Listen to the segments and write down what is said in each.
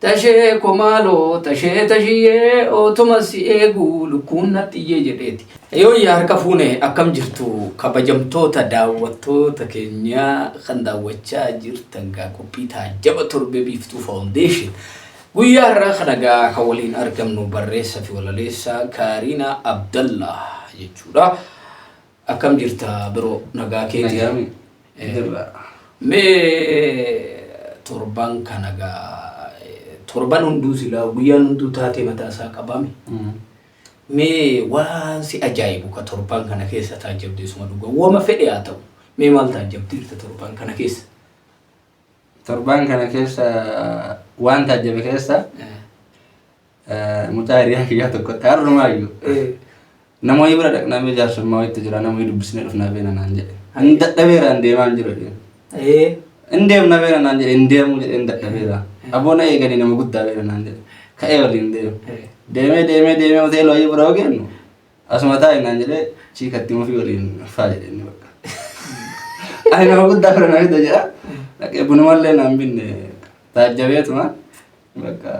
Tashee ko maaloo tashee tashiyyee otuma si eegu lukkuun natti iyyee jedheeti. Yooyyaa harka fuune akkam jirtu kabajamtoota daawwattoota keenyaa kan daawwachaa jirtan gaa qophii taajjaba torbee Biiftuu Foundation. Guyyaa har'aa kana gaa kan waliin argamnu barreessa fi walaleessaa Kaariinaa Abdallaa jechuudha. Akkam jirta biroo nagaa keeti? Nagaami. Jirra. Mee torban kana gaa torban hunduu silaa guyyaan hunduu taatee mataa isaa qabame. Mee waan si ajaa'ibu ka torban kana keessa taajjabde suma dhuga wama fedhe haa ta'u. Mee maal taajjabdeerta torban kana keessa? Torban kana keessa waan taajjabe keessa mucaa hiriyaa kiyyaa tokkotti har'umaayyuu namoonni bira dhaqnamee jaarsummaa wayitti jira namoonni dubbisnee dhufnaa beena naan jedhe. Hin dadhabeera hin deemaa hin jiru jedhe. Hin deemna beena naan jedhe hin deemuu jedhe hin dadhabeera. Aboona eeganii nama guddaa beena naan jedhe. Ka'ee waliin deeme. Deemee deemee deemee hoteela wayii bira hoo geennu asuma taa'i naan jedhee chiikatti mufii waliin faa jedhe inni bakka. Ani nama guddaa bira na fida jedha. Dhaqee bunumallee naan binne taajjabeetuma bakka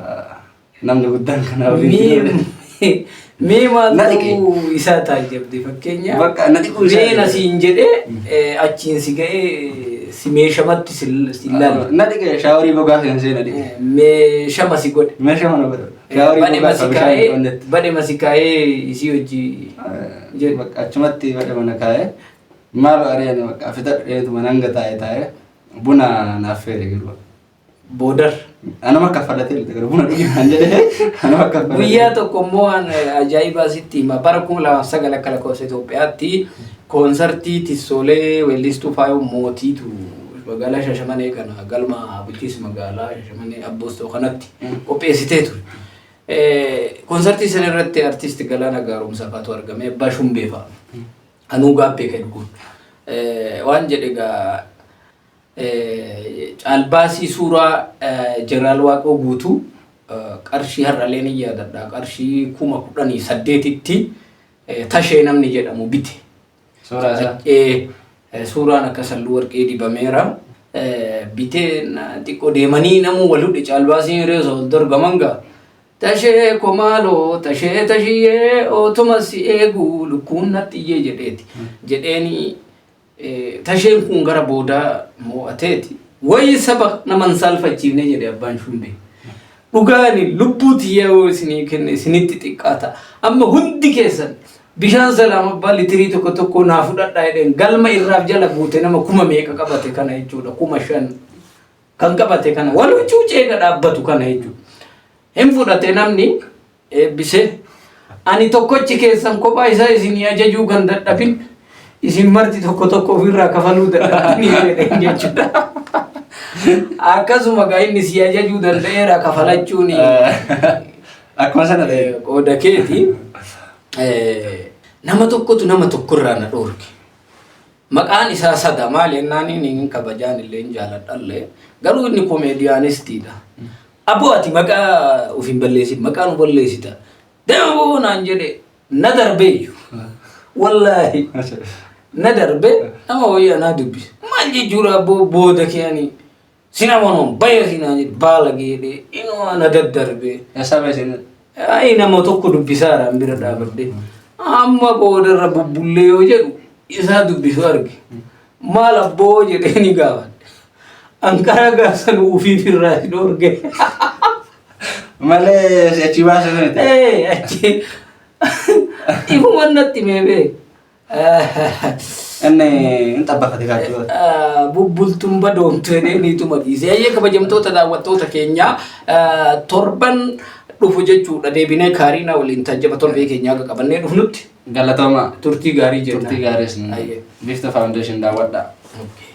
namni guddaan kana waliin Mee mee maal Na dhiqe. ta'uu isaa taajjabde fakkeenya. Bakka na dhiquu isaa. Mee na siin jedhee achiin si ga'ee si meeshamatti si laalle. Na dhiqe shaaworii gogaa seensee na dhiqe. Meeshama si godhe. Meeshaa mana godhe. Shaaworii Badhe gogaa kan bishaan masikaa'ee hin qabnetti. badhe masikaa'ee isii hojii jedhe. Bakka achumatti badhe mana kaa'ee maal ari'ani bakka fixadhu dheetuma hanga taa'e taa'ee buna naaf feere garuu. Boodar. Anuma kaffalatee lite garuu buna dhugi naan jedhee anuma kaffalatee. Guyyaa tokko immoo waan ajaa'ibaa sitti hima. Bara 2009 akka lakkoofsa Itoophiyaatti koonsartii tissoolee weellistuu Faayoo Mootiitu magaalaa Shashamanee kana galma bulchiinsa magaalaa Shashamanee Abboostoo kanatti qopheessitee ture. Koonsartii sana irratti artisti Galaana Gaaromsaa fa'aatu argame Abbaa Shumbee fa'a. Anuu gaabbee kan kun. Waan jedhe egaa caalbaasii suuraa Jeneraal Waaqoo Guutuu qarshii har'alee ni yaadadha qarshii 18,000tti tashee namni jedhamu bite. Suuraa isaa. Suuraan akka salluu warqee dibameera. Bitee xiqqoo deemanii namuu wal hudhe caalbaasiin hiree osoo wal dorgoman gaa. Tashee ko maaloo tashee tashiyyee otuma si eegu lukkuun natti iyyee jedheeti. Jedheeni tasheen kun gara boodaa mo'ateeti. Wayi saba nama hin saalfachiifne jedhe abbaan shumbee. Dhugaani lubbuu tiyya yoo isinii kenne isinitti xiqqaata. Amma hundi keessan bishaan salaam abbaa litirii tokko tokko naa fudhadhaa jedheen galma irraaf jala guute nama kuma meeqa qabate kana jechuudha 5,000 kan qabate kana wal huccuu ceega dhaabbatu kana jechuudha. Hin fudhate namni eebbisee ani tokkochi keessan kophaa isaa isinii ajajuu kan dadhabin isin marti tokko tokko ofirraa kafaluu dadhabanii jedheen jechuudha. Akkasuma gaa inni si ajajuu danda'eera kafalachuun Akkuma sana ta'e. Qooda keeti. Nama tokkotu nama tokkorraa na dhoorke. Maqaan isaa sada maal jennaan inni hin kabajaan illee hin jaaladhallee garuu inni komeediyaanistiidha. Aboo ati maqaa of hin balleessin maqaa nu balleessita. Deemoo naan jedhe na darbeeyyu. Wallaahi na darbe nama wayii anaa dubbise. Maal jechuudha abboo booda kee ani sin amanoon baya sinaan jedhe baala geedhee inuma na daddarbee. Eessaa ba'e isin? Ayi nama tokko dubbisaadhaan bira dhaabadhe. Amma boodarra bubbullee yoo jedhu isaa dubbisu arge. Maal abboo jedhee ni gaafadhe. Anqara gaasan ufiif irraa si dhoorge. Malee si achi baase miti. Ee achi ifuma natti meebee. Inni hin xabbafate kaachuu. Bubbultuun badoomtu jedhee niituma dhiise. Ayyee kabajamtoota daawwattoota keenyaa torban dhufu jechuudha deebinee kaariinaa waliin taajjaba torbee keenyaa akka qabannee dhufnutti Galatooma. turtii gaarii jenna. Turtii gaarii isin Ayyee. Biiftuu Foundation daawwadhaa. Okay.